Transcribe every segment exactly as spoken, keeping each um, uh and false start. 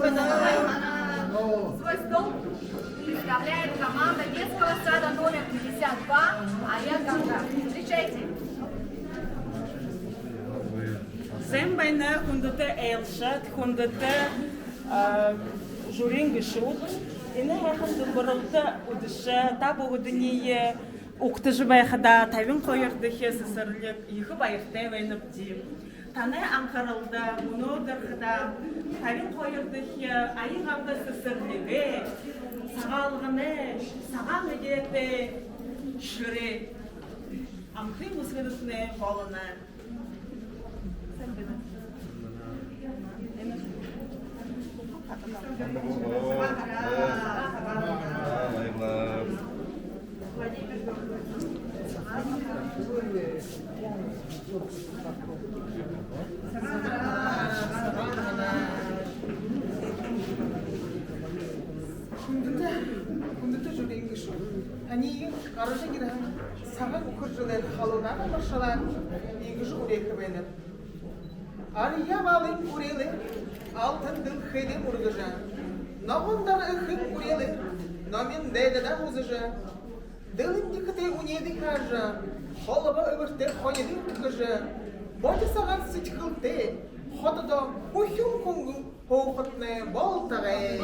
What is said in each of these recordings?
Свой стол представляет команда детского сада номер пятьдесят два «Ая Ганга». Встречайте. Сайн байна, хүндэтэ айлшад, хүндэтэ, а, жюриин гэшүүд. Энэ һайхан дүрбэлтэ үдэшэ та бүгэдэниие угтажа байхадаа табин хоёрдохи сэсэрлиг ехэ баяртай байнабди. Танай анхаралда мүнөөдэр хадаа табин хоёрдохи «Ая Ганга» сэсэрлигэй Сагаалганай сагаан эдеэтэй шэрээ амтын үбгэдтнай болоно. Хүндэтэ, хүндэтэ жюриин гэшүүд. Таниие гаража ерэһэн Сагаан Үхэр жэлээр халуунаар амаршалаад, иигэжэ үреэхэ байнаб. Арьяа Балын үреэлээр алтан дэлхэйдэ мүргэжэ, ногоон дара эхын үреэлээр номин дайдада һүзэжэ, дэлэн дэгдэхэ үнеэдые хаража, холбоо эбэртэй хонидые үдхэжэ, бодисоогоор сэдьхэлтэй хотодоо үхин хүнгэн һуухатнай болтогой.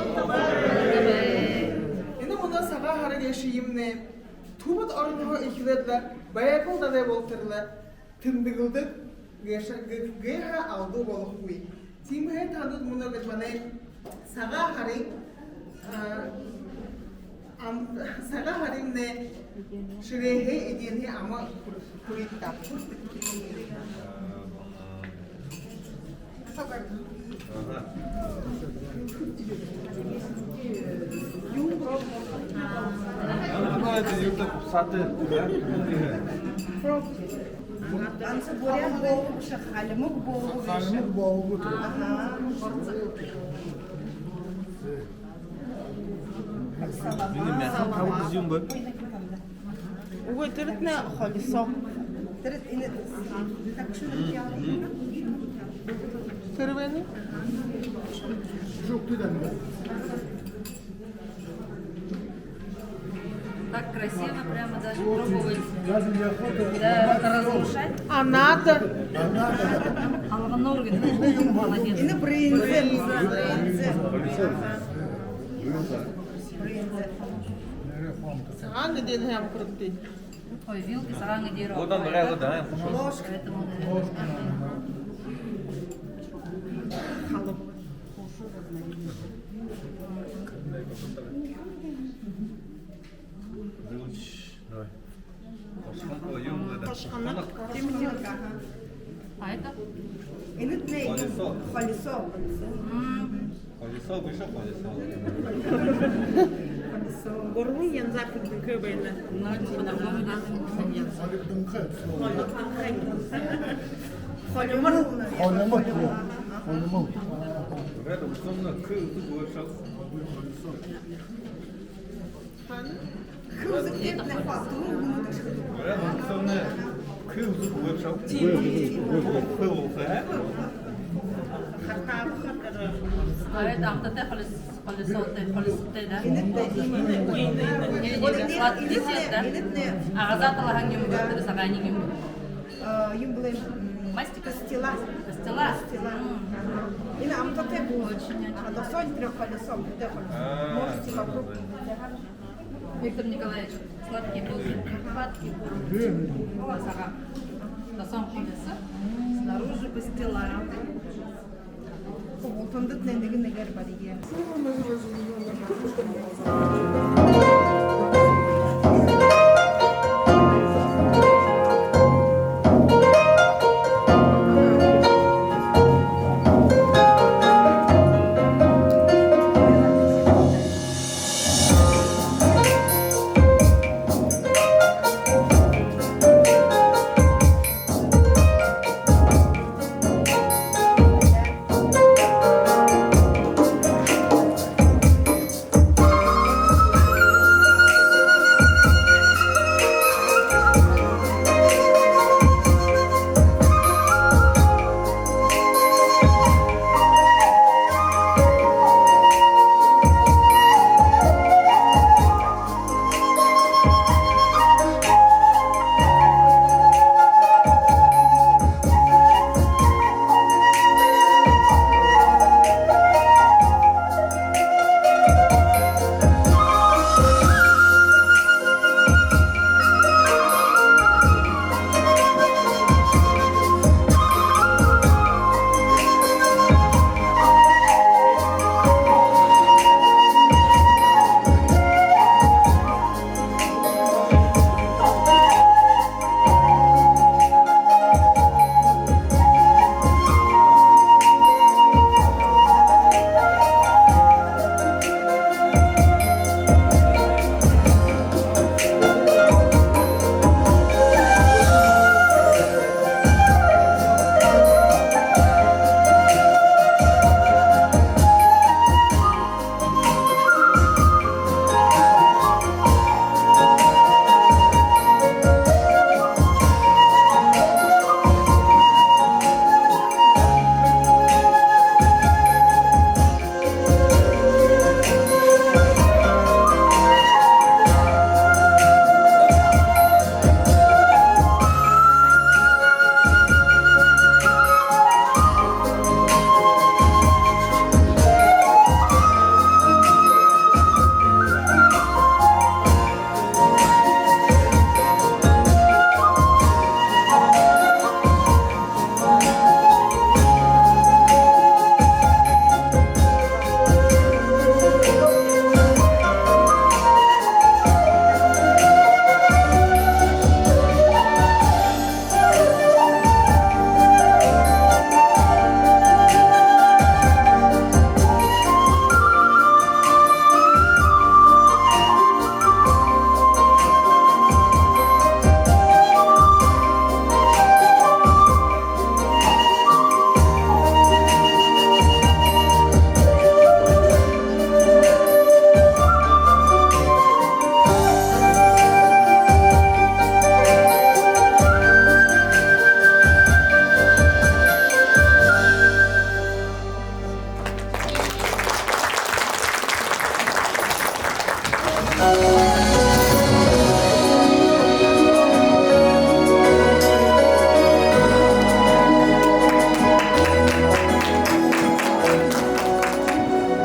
Энэ мүнөө Сагаан һара гээшэмнай Түбэд оронһоо эхилээд лэ Байгал далай болотор лэ тэмдэглэдэг гээшэ, гэ-, гээ һаа алдуу болохогүй. Тиимэһээ таанад мүнөө гэжэ манай Сагаан һарын, а, ам-, Сагаан һаримнай шэрээһээ эдеэнһээ ама хүрыт даа. Ганса буряад боолго бэшэ, халимаг боолго бэшэ. Халимаг боолго. Аха. Энэ мясо табаг юм бэ? Үгы, тэрэтнай холисоо. Тэрэ энэ так шүлэг яа. Тэрэ байна. Так красиво, прямо даже пробовать. Да, это разрушать. А надо. Алгын уровень. Молодец. Энэ брынза. Брынза. Брынза. Сагаан эдеэн һэм хүрэгты. Ой, вилки сагаан эдеэр. Вот он, да, да. Ложка. Поэтому, наверное, халуун. Давай. Тошхоног. Тиимэ, тиимэ. А это? Энэтнай холисоо. Холисоо. М. Холисоо бэшэ, холисоо. Гурбан янзаар хэлэдэг байна. Холидонхой. Холимор. Холимор. Холимор. Рядом со мной кыл ты больше. Хэл үзэгтэй. Рядом со мной кыл ты больше. Кыл, кыл, а? Хартаа, хартаа. А это амтатай, холис-, холисоотой, холистой, да? Энэтнай, энэтнай. Энэтнай, энэтнай. Сладкий цвет, да? Энэтнай. А газаа талаһаань юм бэ, тэрэ сагаань юм бэ? Э, юм бэлэй, м, мастика. Пастила. Пастила. Пастила. М. Энэ амтатай бэшэ. Очень. А, досон трёхколесо, амтатай колесо. А. Можете попробовать. Виктор Николаевич, сладкие булки. Сладкие булки. Сагаан. Досон колесо. Снаружи пастила. Тандатнай нэгэ нэгээр бария.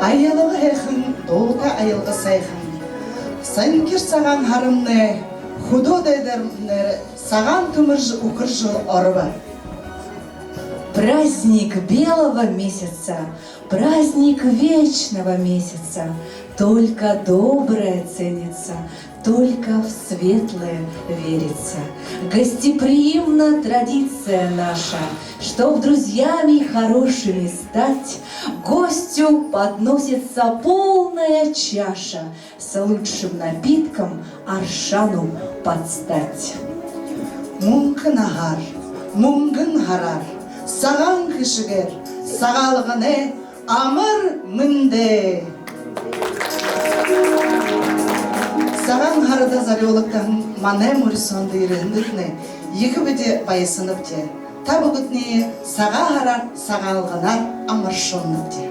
Аялга һайхан, дуулга аялга сайхан. Сангир сагаан һарамнай хүдөө дайдамнай сагаан түмэржэ үхэр жэл оробо. Праздник белого месяца, праздник вечного месяца, только доброе ценится, только в светлое верится. Гостеприимна традиция наша, чтоб друзьями хорошими стать, гостю подносится полная чаша, с лучшим напитком аршану подстать. Мүнхэ наһаар, мүнгэн һараар, сагаан хэшэгээр Сагаалганай амар мэндэ! Сагаан һарада зорюулагдаһан манай мүрысөөндэ ерэһэндэтнай ехэ бидэ баясанабди. Та бүгэдэниие Сагаан һараар, Сагаалганаар амаршалнабди.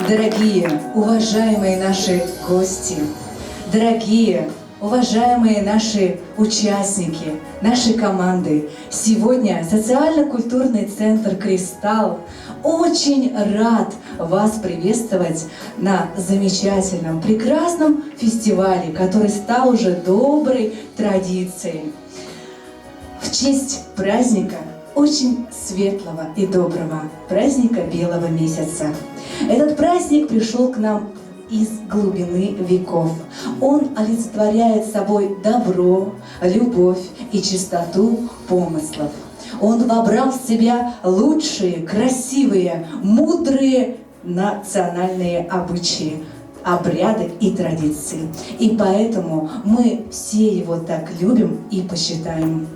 Дорогие, уважаемые наши гости, дорогие, уважаемые наши участники, наши команды, сегодня социально-культурный центр «Кристалл» очень рад вас приветствовать на замечательном, прекрасном фестивале, который стал уже доброй традицией. В честь праздника, очень светлого и доброго праздника Белого месяца. Этот праздник пришёл к нам из глубины веков. Он олицетворяет собой добро, любовь и чистоту помыслов. Он вобрал в себя лучшие, красивые, мудрые национальные обычаи, обряды и традиции. И поэтому мы все его так любим и почитаем.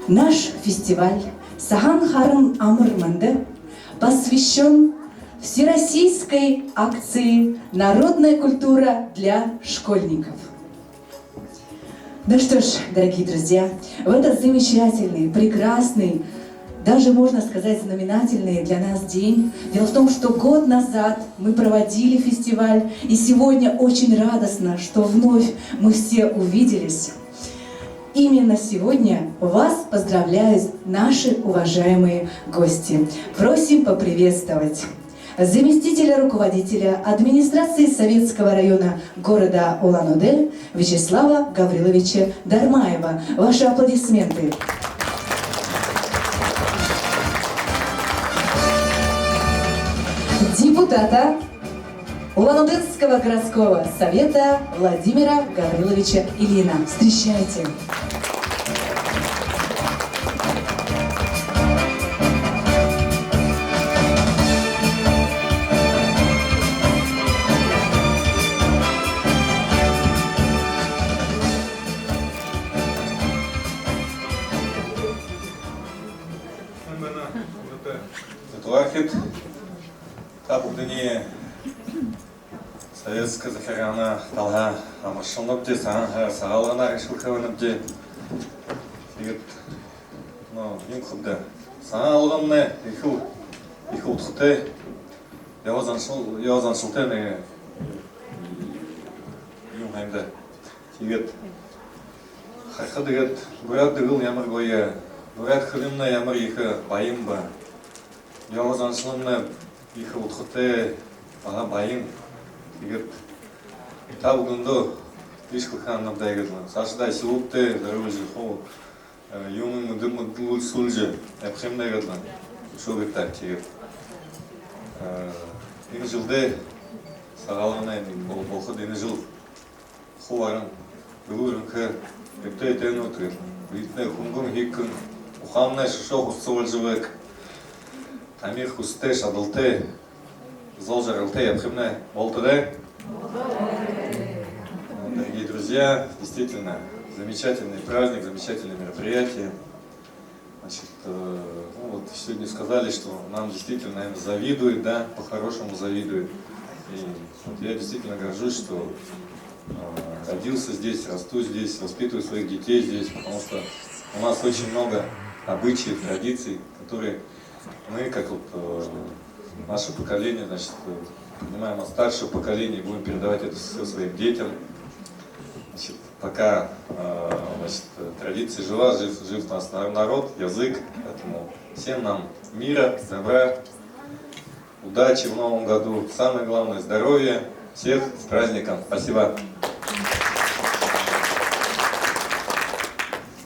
Наш фестиваль «Сагаан һаран амар мэндэ» посвящён всероссийской акции «Народная культура для школьников». Ну что ж, дорогие друзья, в этот замечательный, прекрасный, даже, можно сказать, знаменательный для нас день. Дело в том, что год назад мы проводили фестиваль, и сегодня очень радостно, что вновь мы все увиделись. Именно сегодня вас поздравляют наши уважаемые гости. Просим поприветствовать заместителя руководителя администрации Советского района города Улан-Удэ Вячеслава Гавриловича Дармаева. Ваши аплодисменты. Депутата Улан-Удэнского городского совета Владимира Гавриловича Ильина. Встречайте. Зэтуахит табугдыни Советскэ захиргаанай талаһаа амаршалнабди, сагаан һараар, Сагаалганаар ишхулхабанабди. Тиигээд, ну, юун гэхэб даа, Сагаалганнай ехэл, ехэ удхатай, ёһо заншал, ёһо заншалтай нэгэ юун һэн даа. Тиигээд харахада, тиигээд буряад дэгэл ямар гоё, буряад хэлэмнай ямар ехэ баян бэ. Ёһо заншалнай ехэ удхатай, баһа баян. Тиигээд табугтаа ишхулханабди гээд лэ. Саашадаа ехэ удхатай, дорой жэл хуу, э, юумэн мэдэ-, мэдүүлжэ ябахамнай гээд лэ. Үшөө гээд даа, тиигээд, э, энэ жэлдээ Сагаалганай бол-, болоходо, энэ жэл хуу арад дэлгүүр энхэ, эбтэй эетэй, тиигээд бидэнэй хүнгэн һиикэн, ухаамнай шүшөө хүсэтэй болжо байг. Тамир хүсэтэй, шадалтай, зол жаргалтай ябахамнай болтогой даа. Дорогие друзья, действительно, замечательный праздник, замечательное мероприятие. Значит, э, ну вот сегодня сказали, что нам действительно, наверное, завидуют, да, по-хорошему завидуют. И вот я действительно горжусь, что, э, родился здесь, расту здесь, воспитываю своих детей здесь, потому что у нас очень много обычаев, традиций, которые мы, как вот, э, наше поколение, значит, э, Принимаем от старшего поколения, будем передавать это всё своим детям. Значит, пока, э, значит, традиция жива, жив, жив наш на-, народ, язык. Поэтому всем нам мира, добра, удачи в новом году. Самое главное, здоровья. Всех с праздником. Спасибо.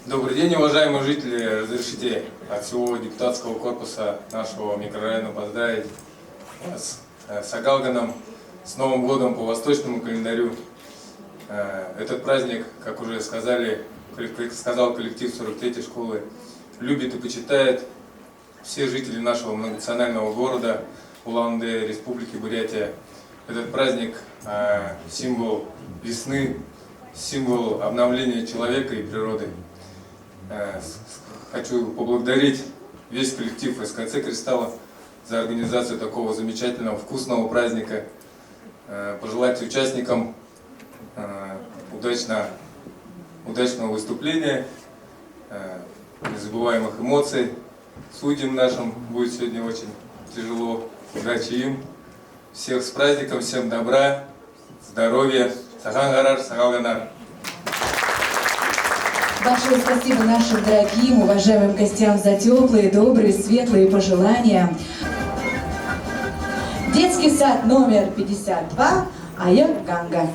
Добрый день, уважаемые жители. Разрешите от всего депутатского корпуса нашего микрорайона поздравить вас, э, с Агалганом, с Новым годом по восточному календарю. Э, этот праздник, как уже сказали, коллек-, сказал коллектив сорок третьей школы, любит и почитает все жители нашего многонационального города Улан-Удэ, Республики Бурятия. Этот праздник, э, символ весны, символ обновления человека и природы. Э, с-, с-, хочу поблагодарить весь коллектив СКЦ «Кристалл» за организацию такого замечательного, вкусного праздника. Э, пожелать участникам, э, удачно-, удачного выступления, э, незабываемых эмоций. Судьям нашим будет сегодня очень тяжело. Удачи им. Всех с праздником, всем добра, здоровья. Сагаан һараар, Сагаалганаар. Большое спасибо нашим дорогим, уважаемым гостям за тёплые, добрые, светлые пожелания. Детский сад номер пятьдесят два, «Ая Ганга».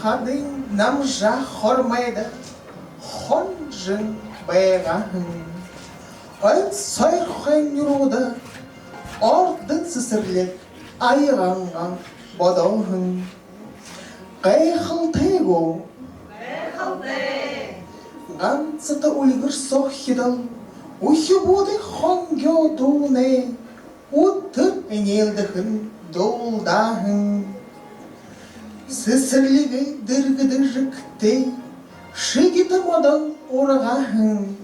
Хадын намжаа хормойдо хонжон байгаа һэн. Ойн сойрхой нюургада ордон сэсэрлиг аягангаа бодоо һэн. Гайхалтай гү? Гайхалтай. Гансата үльгэр соохидол үхибүүдэй хонгёо дуунай үдэр энеэлдэһэн дуулдаа һэн. Сэсэрлигэй дэргэдэ жэгтэй шэгэтэ модон ургаа һэн.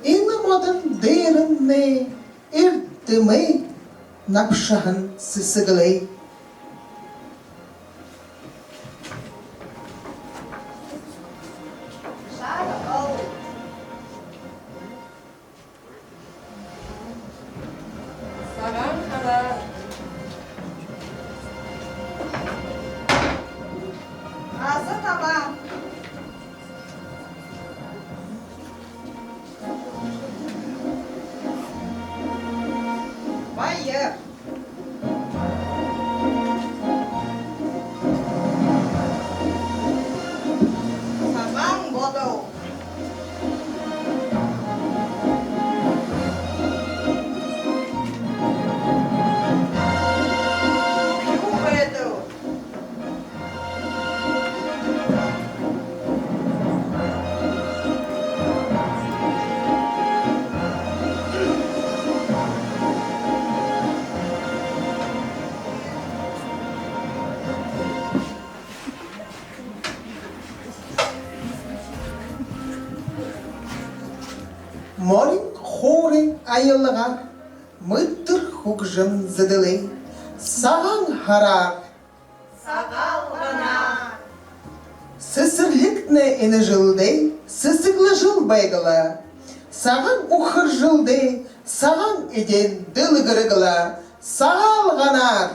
Энэ модон дээрэмнай эрдэмэй набшаһан сэсэглээ. Сагаан һараар. Аза табаа. Баяр. аялгаар, мэдэр хүгжэм зэдэлэй. Сагаан һараар, Сагаалганаар! Сэсэрлигтнай энэ жэлдээ сэсэглэжэл байг лэ. Сагаан үхэр жэлдээ сагаан эдеэн дэлгэрэг лэ. Сагаалганаар!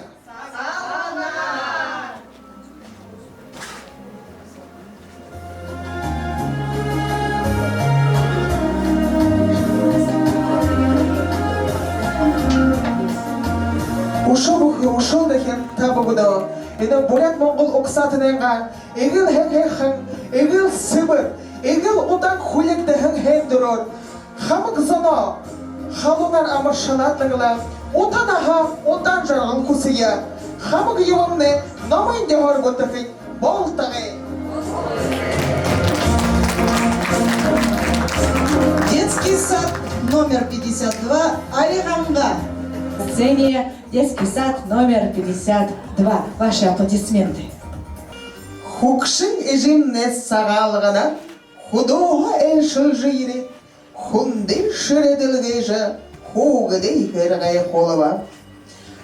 Үшөө бүхы, үшөөл дахин та бүгэдөө энэ Буряад-Монгол угсаатанайнгаа эгээл һайн һайхан, эгээл сэбэр, эгээл удаан хүлеэгдэһэн һайндэрөөр хамаг зоноо халуунаар амаршалаад лэ, ута наһа, удаан жаргал хүсэе. Хамаг юумэмнай номой дьёһоор гутахань болтогой. Детский сад номер пятьдесят два, Ариганга. На сцене детский сад номер пятьдесят два. Ваши аплодисменты. Хүгшэн эжымнай Сагаалганаар хүдөөһөө айлшалжа ерээд, хүндэ шэрээ дэлгээжэ, хүүгэдэй һэргы хулба.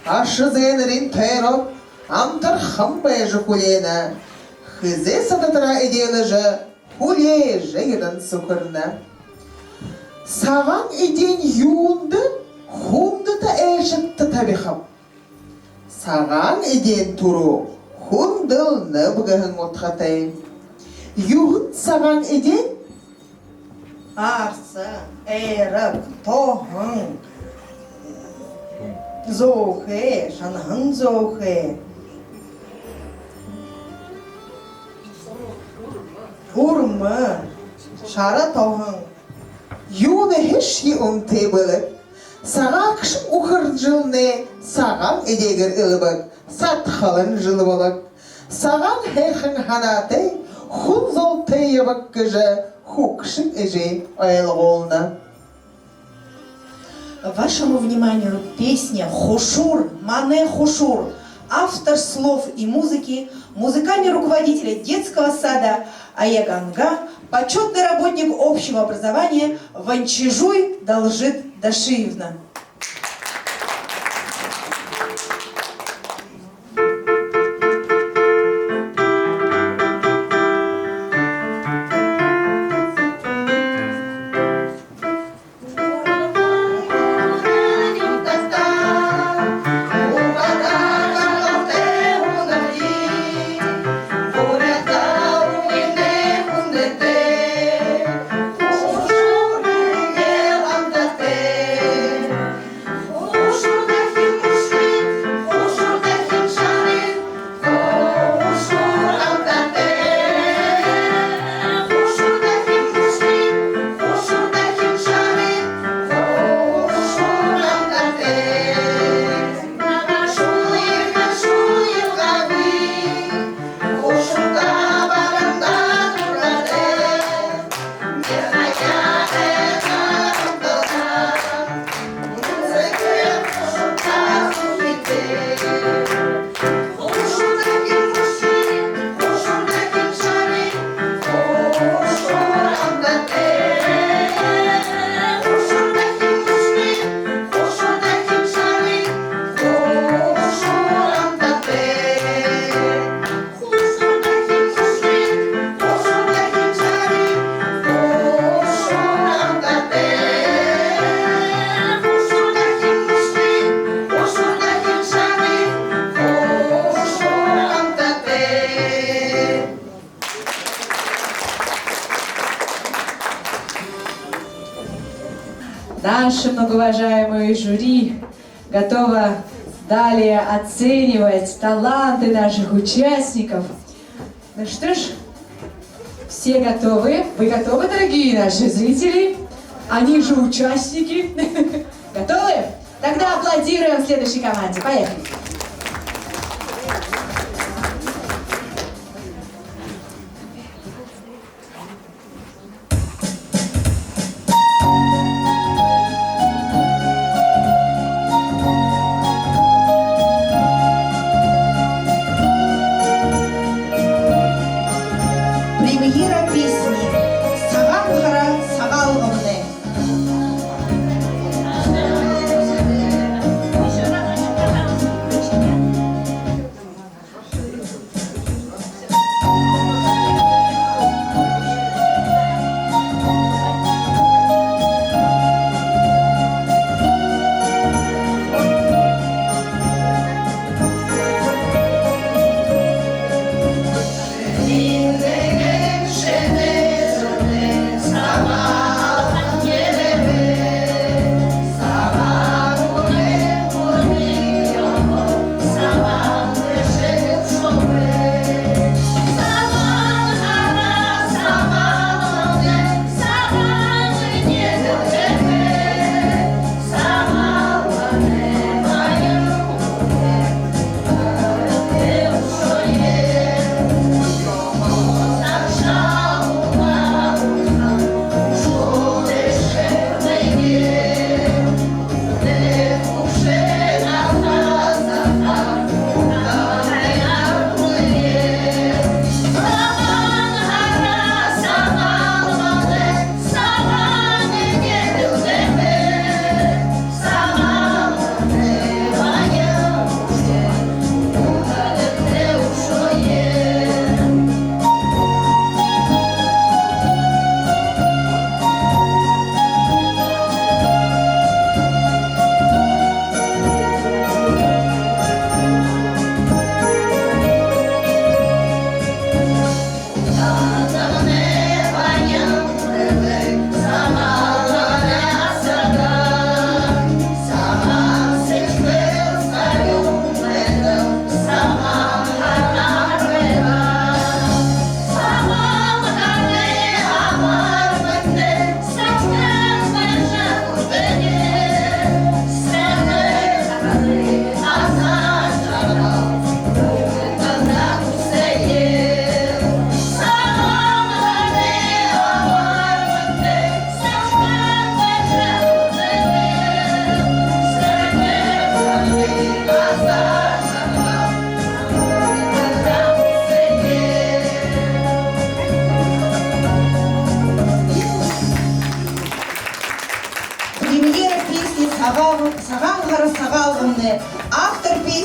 Аша зээнэрынь тойроод, амтархан байжа хүлеэнэ. Хэзээ садатараа эдеэлжэ, хүлеэжэ ерэһэн зүхэрнэ. Сагаан эдеэн юундэ хүндэтэ айлшадта табихаб? Сагаан эдеэн түрүү хүндэл нэб гэһэн удхатай. Юун сагаан эдеэн? Арса, айраг, тоһон, зөөхэй, шанаһан зөөхэй, урма, шара тоһон. Юунһээшье үнэтэй бэлэг. Сагаагша үхэр жэлнай сагаан эдеэгээр элбэг, садхалан жэл болог. Сагаан һайхан һанаатай, хүн золтой ябаг гэжэ хүгшэн эжы ойлгуулна. Вашему вниманию песня «Хушуур, манай хушуур». Автор слов и музыки — музыкальный руководитель детского сада «Аяганга», почётный работник общего образования Ванчижуй Далжит Дашиевна. Наше многоуважаемое жюри готово далее оценивать таланты наших участников. Ну что ж, все готовы? Вы готовы, дорогие наши зрители? Они же участники. Готовы? Тогда аплодируем следующей команде. Поехали. Премьера песни «Сагаан һара, Сагаалганмнай».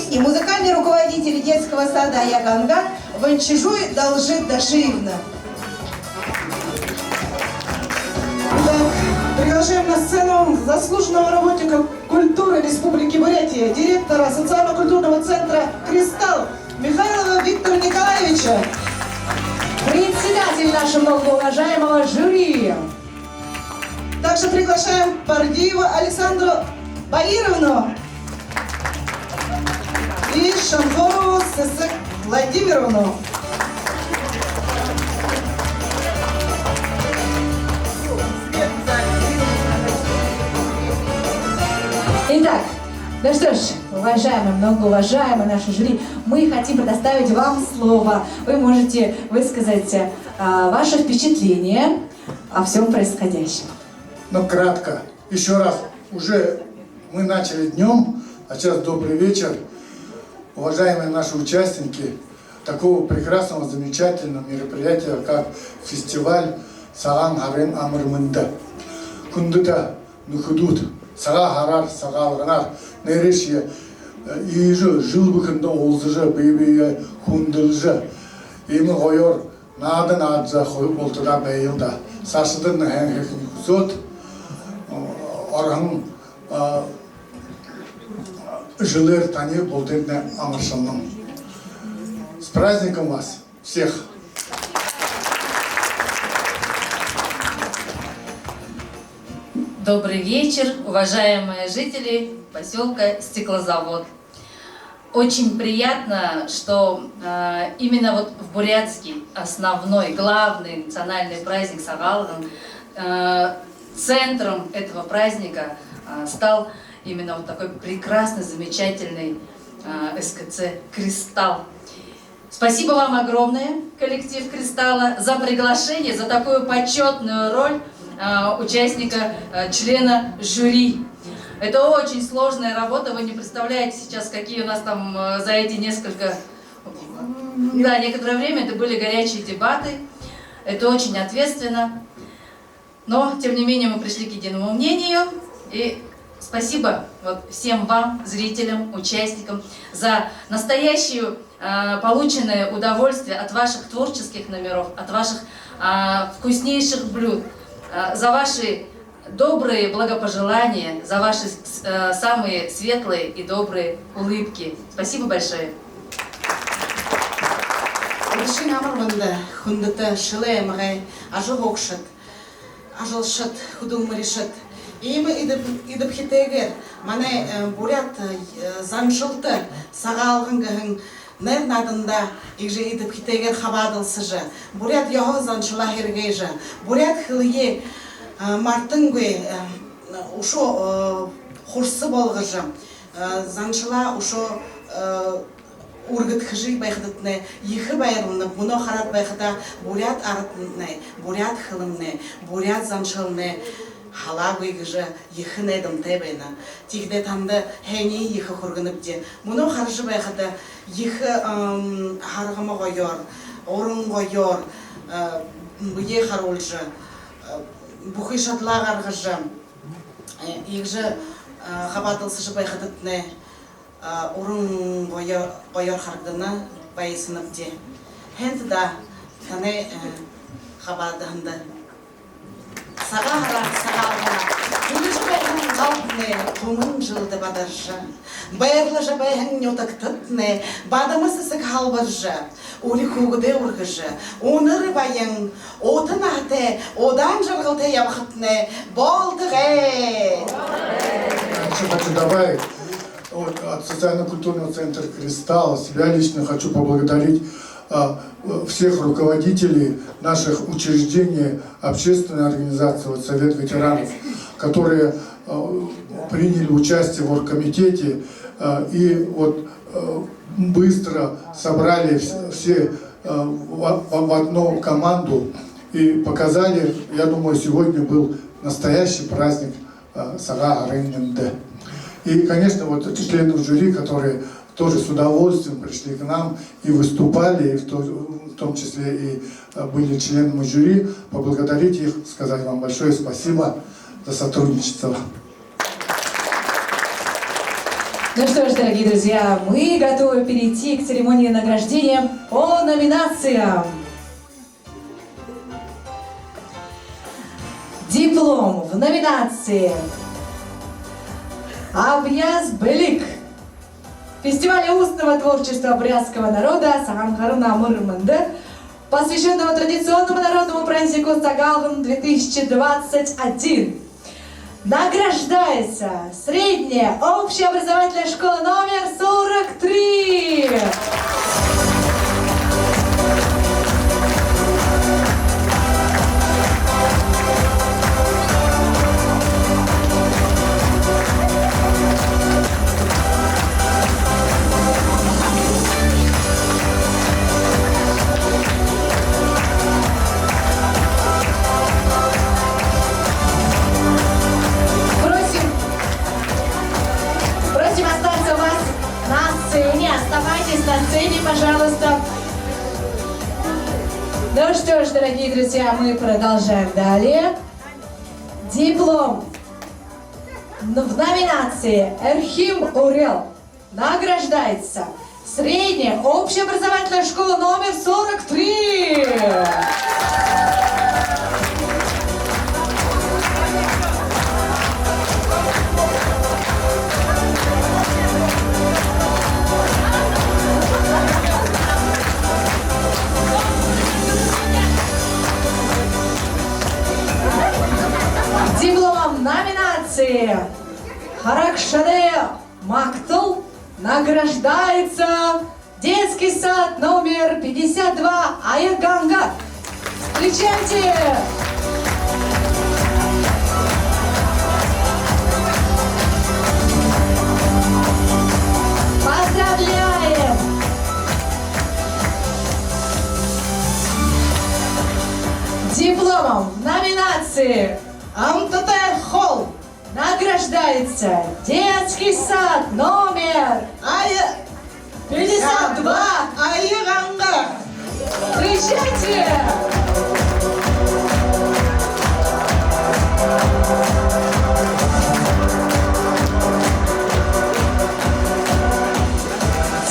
И музыкальный руководитель детского сада «Аяканга» Ванчижуй Далжит Дашиевна. Итак, приглашаем на сцену заслуженного работника культуры Республики Бурятия, директора социально-культурного центра «Кристалл» Михайлова Виктора Николаевича. Председатель нашего многоуважаемого жюри. Также приглашаем Пардиеву Александру Баировну и Шанхорову Сысык Владимировну. Итак, ну что ж, уважаемые, многоуважаемые наши жюри, мы хотим предоставить вам слово. Вы можете высказать, а, ваше впечатление о всём происходящем. Ну, кратко. Ещё раз, уже мы начали днём, а сейчас добрый вечер. Уважаемые наши участники такого прекрасного, замечательного мероприятия, как фестиваль «Сагаан һарын амар мэндэ». Хүндэтэ нүхэдүүд, Сагаан һараар, Сагаалганаар нээрээшье, э, иигэжэ жэл бүхэндэ уулзажа, бэе бэеэ хүндэлжэ, иимэ гоёор наада наадажа, хуу бултадаа байял даа. Саашадаа нэгэ һайн хэхэ хүсөөд, э, орхон, э, жэлээр таниие бултыетнай амаршалнам. С праздником вас всех! Добрый вечер, уважаемые жители посёлка Стеклозавод. Очень приятно, что, э, именно вот в бурятский основной, главный национальный праздник Сагаалган, э, центром этого праздника, э, стал именно вот такой прекрасный, замечательный, э, С К Ц «Кристалл». Спасибо вам огромное, коллектив «Кристалла», за приглашение, за такую почётную роль, а, участника, а, члена жюри. Это очень сложная работа, вы не представляете сейчас, какие у нас там, а, за эти несколько, да, некоторое время это были горячие дебаты, это очень ответственно. Но, тем не менее, мы пришли к единому мнению. И спасибо вот всем вам, зрителям, участникам, за настоящую, а, полученное удовольствие от ваших творческих номеров, от ваших, а, вкуснейших блюд, а, за ваши добрые благопожелания, за ваши с-, э, самые светлые и добрые улыбки. Спасибо большое. Урагшаа амар мэндэ, хүндэтэ шэлэй эмгэй ажаһуугшад, ажалшад, хүдэлмэришэд. Иимэ эдэб-, эдэбхитэйгээр манай, э, буряад, э, заншалта «Сагаалган» гэһэн найр наадандаа иигэжэ эдэбхитэйгээр хабаадалсажа, буряад ёһо заншалаа һэргээжэ, буряад хэлэеэ, э, мартангүй, э, үшөө, э, хурса болгожо, э, заншалаа үшөө, э, үргэдхэжэ байхадатнай ехэ баярланаб. Мүнөө хараад байхадаа буряад араднай, буряад хэлэмнай, буряад заншалнай халаагүй гэжэ ехэ найдамтай байна. Тиихэдээ танда һайниие ехэ хүргэнэбди. Мүнөө хаража байхада ехэ, ам, харгыма гоёор, уран гоёор, а, бэеэ харуулжа, а, бүхы шадалаа гаргажа, э, иигэжэ, а, хабаадалсажа байхадатнай, а, уран гоёо-, гоёор харагдана байһанабди. Һайн даа, танай, э, хабаадаһанда. Сагаан һараар, Сагаалганаар! Хүлеэжэ байһан галднай түмэн жэлдэ бадаржа, баярлажа байһан нютагтатнай бадма сэсэг һалбаржа, үри хүүгэдээ үргэжэ, үнэр баян, ута наһатай, удаан жаргалтай ябахатнай болтогой! Ещё хочу добавить, вот, от социально-культурного центра «Кристалл» от себя лично хочу поблагодарить, а, всех руководителей наших учреждений, общественной организации, вот, Совет ветеранов, которые, а, приняли участие в оргкомитете, а, и вот, а, быстро собрали вс-, все, а, в, в, в одну команду и показали, я думаю, сегодня был настоящий праздник, а, Сагаан һарын мэндэ. И, конечно, вот эти члены жюри, которые тоже с удовольствием пришли к нам и выступали, и в то-, в том числе и, а, были членами жюри, поблагодарить их, сказать вам большое спасибо за сотрудничество. Ну что ж, дорогие друзья, мы готовы перейти к церемонии награждения по номинациям. Диплом в номинации «Абьяас бэлиг» фестиваля устного творчества бурятского народа «Сагаан һаран амар мэндэ», посвящённого традиционному народному празднику Сагаалган две тысячи двадцать один. Награждается средняя общеобразовательная школа номер сорок три. Просим, просим остаться у вас на сцене. Оставайтесь на сцене, пожалуйста. Ну что ж, дорогие друзья, мы продолжаем далее. Диплом в номинации «Эрхим уряал» награждается средняя общеобразовательная школа номер сорок три. Дипломом номинации «Харагшадай магтал» награждается детский сад номер пятьдесят два «Ая Ганга». Встречайте! Поздравляем! Дипломом в номинации «Амтатай хоол» награждается детский сад номер «Ая пятьдесят два, Ая Ганга». Встречайте!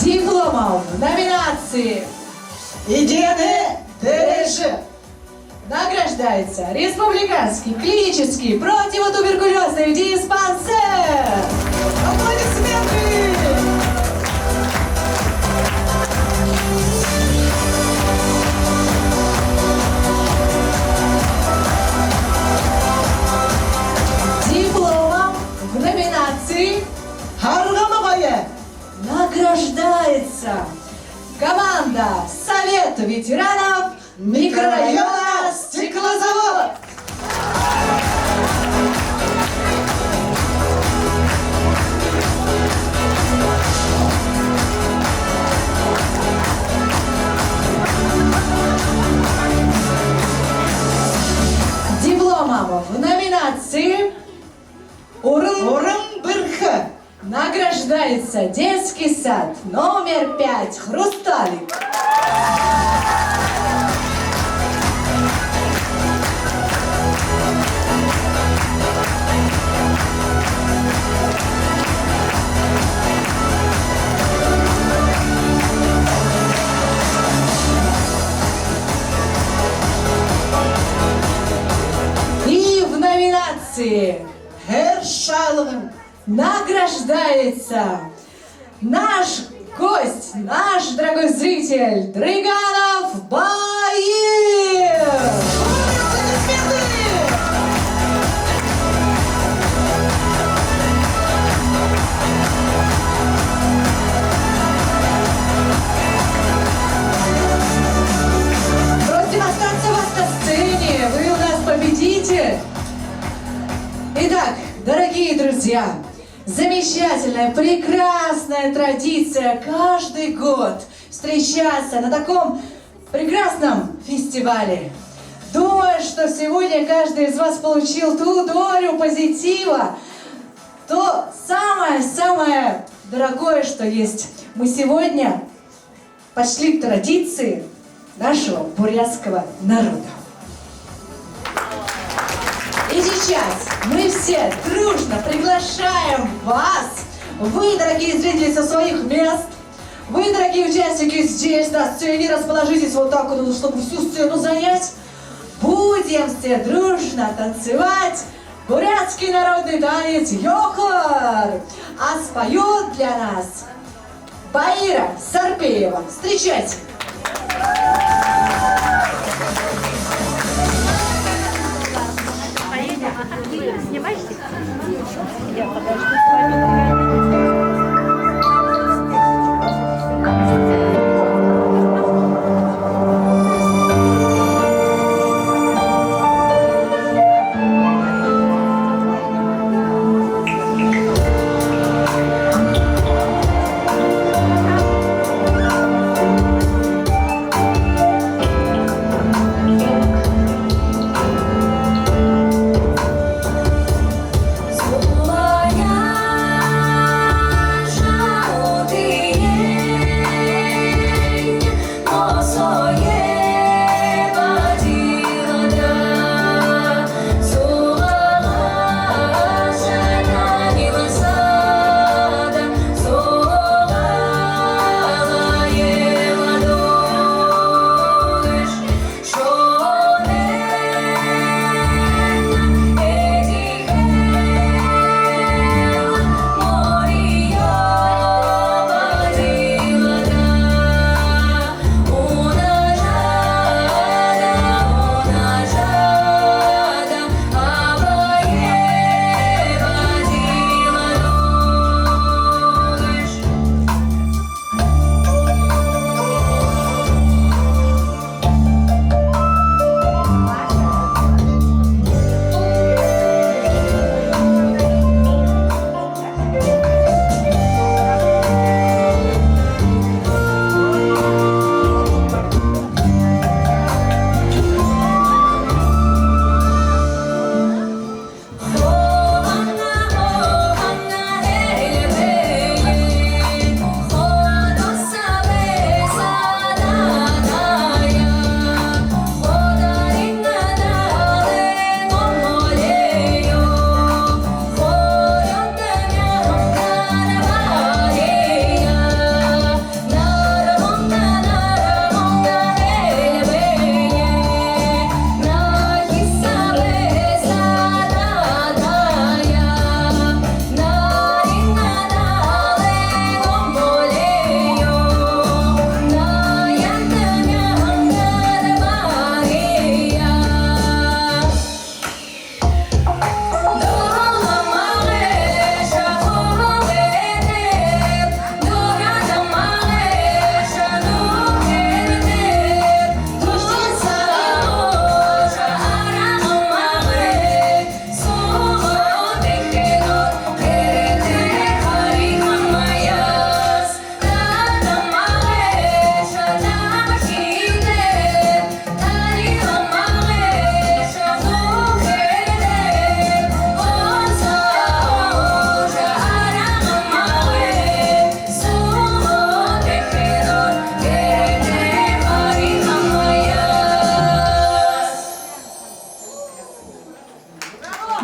Дипломом в номинации «Эдеэнэй дээрэжэ» награждается республиканский клинический противотуберкулёзный диспансер. Аплодисменты! Дипломом в номинации «Харгама гоё» награждается команда Совет ветеранов микрорайона «Стеклозавод». Дипломом в номинации «Уран, уран бэрхэ» награждается детский сад номер пять «Хрусталик». И в номинации «Һээр шаалган» награждается наш гость, наш дорогой зритель Дрыганов Баир! Просим остаться у вас на сцене, вы у нас победитель. Итак, дорогие друзья, замечательная, прекрасная традиция каждый год встречаться на таком прекрасном фестивале. Думаю, что сегодня каждый из вас получил ту долю позитива, то самое-самое дорогое, что есть. Мы сегодня почли традиции нашего бурятского народа. И сейчас мы все дружно приглашаем вас Вы, дорогие зрители, со своих мест. Вы, дорогие участники, здесь, на сцене, расположитесь вот так вот, чтобы всю сцену занять. Будем все дружно танцевать бурятский народный танец «Ёхор». А споёт для нас Баира Сарпеева. Встречайте.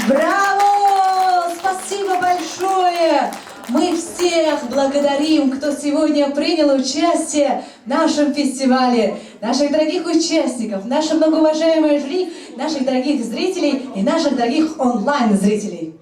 Браво! Спасибо большое! Мы всех благодарим, кто сегодня принял участие в нашем фестивале, наших дорогих участников, наше многоуважаемое жюри, наших дорогих зрителей и наших дорогих онлайн-зрителей.